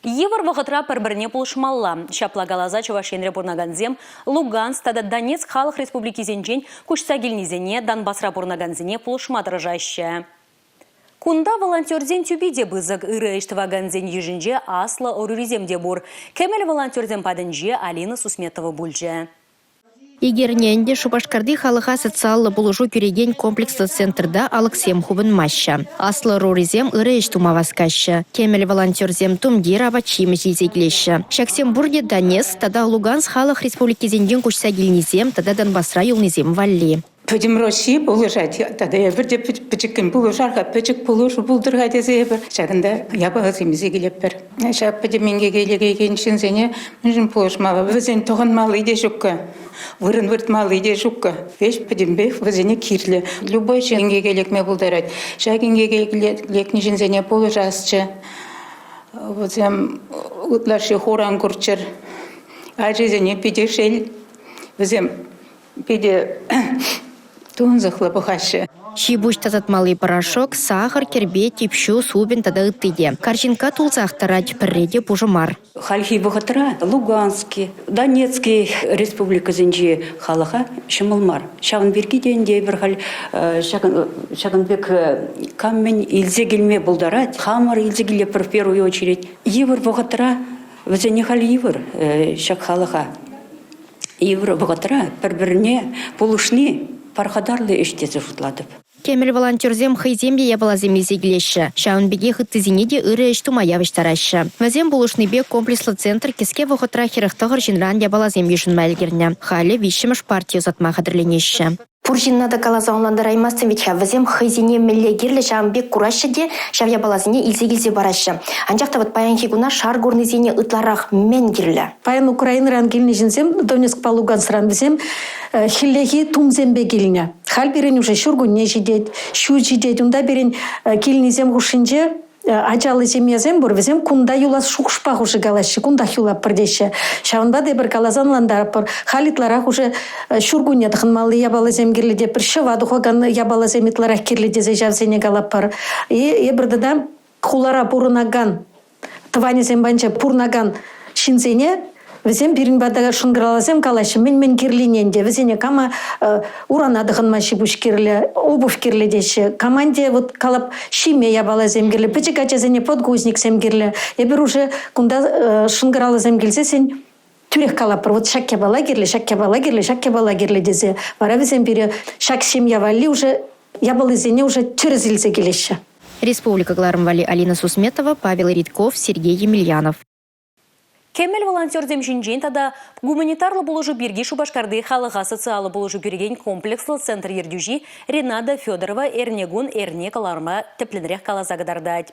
Йывӑр вӑхӑтра пӗр-пӗрне пулӑшмалла. Ҫапла каласа Чӑваш Енре пурӑнакансем Луганск тата Донецк халӑх республикисенчен куҫса килнисене Донбасра пурӑнакансене пулӑшма тӑрӑшаҫҫӗ. Кунта волонтерсен тӳпи те пысӑк. Ырӑ ӗҫ тӑвакансен йышӗнче аслӑ ӑрурисем те пур. Кӗмӗл волонтерсем патӗнче Алина Сусметова пулчӗ. Икӗ ӗнтӗ Шупашкарти халӑха социаллӑ пулӑшу кӳрекен комплекслӑ центрта алӑксем хупӑнмаҫҫӗ. Аслӑ ӑрурисем ырӑ ӗҫ тума васкаҫҫӗ. Кӗмӗл волонтерсем тумтир, апат-ҫимӗҫ илсе килеҫҫӗ. Ҫаксем пурте Донецк тата Луганск халӑх республикисенчен куҫса килнисем тата Донбасра юлнисем валли. Пӗтӗм Россия пулӑшать. Тата эпир те пӗчӗккӗн пулӑшар-ха, пӗчӗк пулӑшу пултӑр-ха тесе эпир ҫакӑнта япаласем илсе килетпӗр. Ҫак пӗтӗм инкеке лекекен ҫынсене мӗншӗн пулӑшмалла? Вӗсен тӑхӑнмалли те ҫуккӑ, вырӑн выртмалли те ҫуккӑ. Веҫ пӗтӗмпех вӗсене кирлӗ. Любой ҫын инкеке лекме пултарать. Ҫак инкеке лекнӗ ҫынсене пулӑшасчӗ. Вӗсем ытлашши хуран курччӑр. Ачисене питӗ шел. Вӗсем питӗ тунсӑхлӑ пӑхаҫҫӗ. Ҫи-пуҫ тасатмалли порошок, сахӑр, кӗрпе, тип ҫу, супӑнь тата ытти те. Карҫинкка тулсах тӑрать, пӗрре те пушӑ мар. Хальхи вӑхӑтра Лугански, Донецки республикӑсенчи халӑха ҫӑмӑл мар. Ҫавӑн пирки те ӗнтӗ эпир халь ҫакӑн пек кам мӗн илсе килме пултарать, хамӑр илсе килетпӗр в первую очередь. Йывӑр вӑхӑтра вӗсене халь йывӑр ҫак халӑха. Йывӑр вӑхӑтра пӗр-пӗрне пулӑшни пархатарлӑ ӗҫ тесе шутлатӑп. Кӗмӗл волонтерсем хӑйсем те япаласем илсе килеҫҫӗ. Ҫавӑн пекех ыттисене те ырӑ ӗҫ тума явӑҫтараҫҫӗ. Вӗсем пулӑшнипе комплекслӑ центр кӗске вӑхӑтра 49 ҫынран япаласем йышӑнма ӗлкӗрнӗ. Халӗ виҫҫӗмӗш парти ӑсатма хатӗрленеҫҫӗ. Пур ҫынна та каласа ӑнлантараймастӑн вӗт-ха, вӗсем хӑйсене мӗнле кирлӗ ҫавӑн пек кураҫҫӗ те ҫав япаласене илсе килсе параҫҫӗ. Анчах та вот паянхи куна шар курнисене ытларах мӗн кирлӗ? Паян Украинӑран килнӗ ҫынсем, Донецкпа Луганскран, вӗсем хӗллехи тумсемпе килнӗ. Халь пирӗн уже ҫуркунне ҫитет, ҫу ҫитет. Унта пирӗн килнисем хушшинче ачаллӑ ҫемьесем пур, вӗсем кунта юлас шухӑшпа хушӑ калаҫҫӗ, кунтах юлатпӑр теҫҫӗ. Ҫавӑнпа та эпир каласа ӑнлантаратпӑр. Халь ытларах уже ҫуркунне тӑхӑнмалли япаласем кирлӗ те, пӗр ҫӑва тухакан япаласем ытларах кирлӗ тесе ҫавсене калатпӑр. И эпир тата хулара пурӑнакан тӑванӗсем патӗнче пурӑнакан ҫынсене Вӗсем пирӗн пата шӑнкӑравласем калаҫҫӗ, мӗн-мӗн кирлине ӗнтӗ. Вӗсене кама урана тӑхӑнма ҫи-пуҫ кирлӗ, обувь кирлӗ теҫҫӗ. Команде вот калап ҫиме япаласем кирлӗ, пӗчӗк ачасене подгузниксем кирлӗ. Эпир уже кунта шӑнкӑравласем килсессӗн тӳрех калапӑр, вот ҫак япала кирлӗ, ҫак япала кирлӗ, ҫак япала кирлӗ тесе. Вара вӗсем пире ҫак ҫемье валли уже япалисене уже тӗрӗс илсе килеҫҫӗ. Республика кӑларӑм валли Алина Сусметова, Павел Ритков, Сергей Емельянов. Кӗмӗл волонтерсем ҫинчен тата гуманитарлӑ пулӑшу пирки Шупашкарти халӑха социаллӑ пулӑшу кӳрекен комплекслӑ центр ертӳҫи Ренада Федорова эрнекун эрне кӑларма тӗплӗнрех каласа кӑтартать.